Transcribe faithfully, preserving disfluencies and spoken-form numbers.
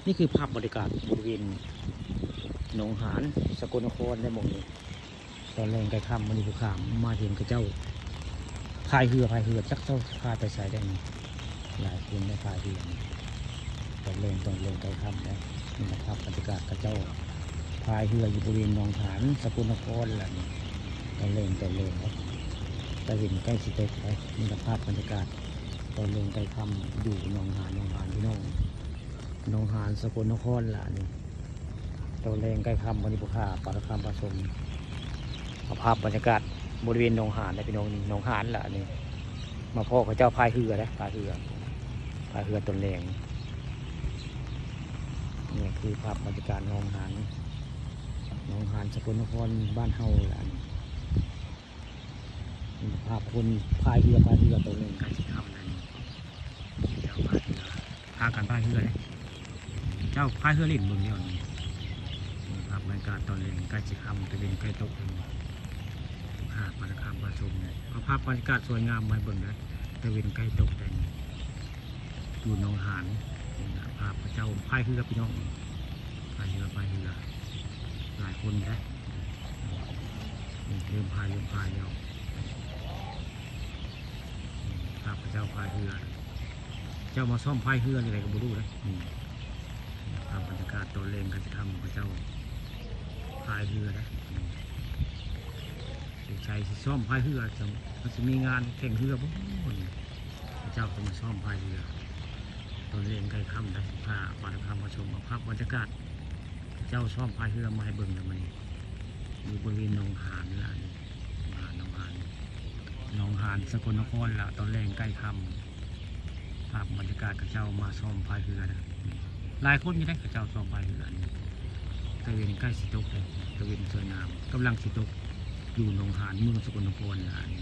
นี่คือภาพบรรยากาศบริเวณหนองหาน สกลนคร ในหม่องนี้ ตอนแลงใกล้ค่ำมื้อนี้ ผู้ข้ามาเห็นเขาเจ้าพายเฮือ พายเฮือ จักเจ้าพายไปไสได้นี่ หลายคนได้พายเฮือนี่ ตอนแลง ตอนแลงใกล้ค่ำนะ นี่นะภาพบรรยากาศเขาเจ้าพายเฮืออยู่บริเวณหนองหาน สกลนครล่ะนี่ ตอนแลง ตอนแลงนะ ตะเว็นใกล้สิตกนะ นี่นะภาพบรรยากาศตอนแลงใกล้ค่ำอยู่หนองหาน หนองหานพี่น้อง หนองหาน สกลนครล่ะนี่ ตอนแลงใกล้ค่ำมื้อนี้ ผู้ข้าปาดคำปาชม เอาภาพบรรยากาศบริเวณหนองหานนะพี่น้อง นี่หนองหานล่ะนี่ มาพ้อเขาเจ้าพายเฮือนะ พายเฮือ พายเฮือตอนแลง นี่คือภาพบรรยากาศหนองหาน หนองหาน สกลนคร บ้านเฮาล่ะนี่ นี่ภาพคนพายเฮือ พายเฮือตอนแลงใกล้สิค่ำแล้วนี่ เจ้าพายเฮือ พากันพายเฮือเลย เจ้าพายเฮือเล่นเบิ่งเดียวนี่ นี่ภาพบรรยากาศตอนแลงใกล้สิค่ำ ตะเว็นใกล้ตกแล้วนี่ ภาพบรรยากาศมาชมเนี่ย เอาภาพบรรยากาศสวยงามมาให้เบิ่งนะ ตะเว็นใกล้ตกแล้วนี่ อยู่หนองหาน นี่นะภาพเขาเจ้าพายเฮือพี่น้อง พายเฮือ พายเฮือ หลายคนนะ นี่เริ่มพาย เริ่มพายแล้ว ภาพเขาเจ้าพายเฮือ เจ้ามาซ่อมพายเฮือนี่อะไรก็บ่รู้นะ นี่ ภาพบรรยากาศตอนแลงใกล้สิค่ำ เขาเจ้าพายเฮือนะ นี่ สงสัยสิซ่อมพายเฮือ จั่งมันสิมีงานแข่งเฮือบ่นี่ เขาเจ้าก็มาซ่อมพายเฮือ ตอนแลงใกล้ค่ำนะ พาปาดคำมาชม เอาภาพบรรยากาศ เขาเจ้าซ่อมพายเฮือมาให้เบิ่งแล้วมื้อนี้ อยู่บริเวณหนองหานนี่ล่ะนี่ หนองหาน หนองหาน หนองหาน สกลนครล่ะ ตอนแลงใกล้ค่ำ ภาพบรรยากาศเขาเจ้ามาซ่อมพายเฮือนะ หลายคนอยู่เด้ เขาเจ้าซ่อมพายเฮือนี่ ตะเว็นใกล้สิตกเลย ตะเว็นสวยงาม กำลังสิตก อยู่หนองหาน เมืองสกลนครล่ะนี่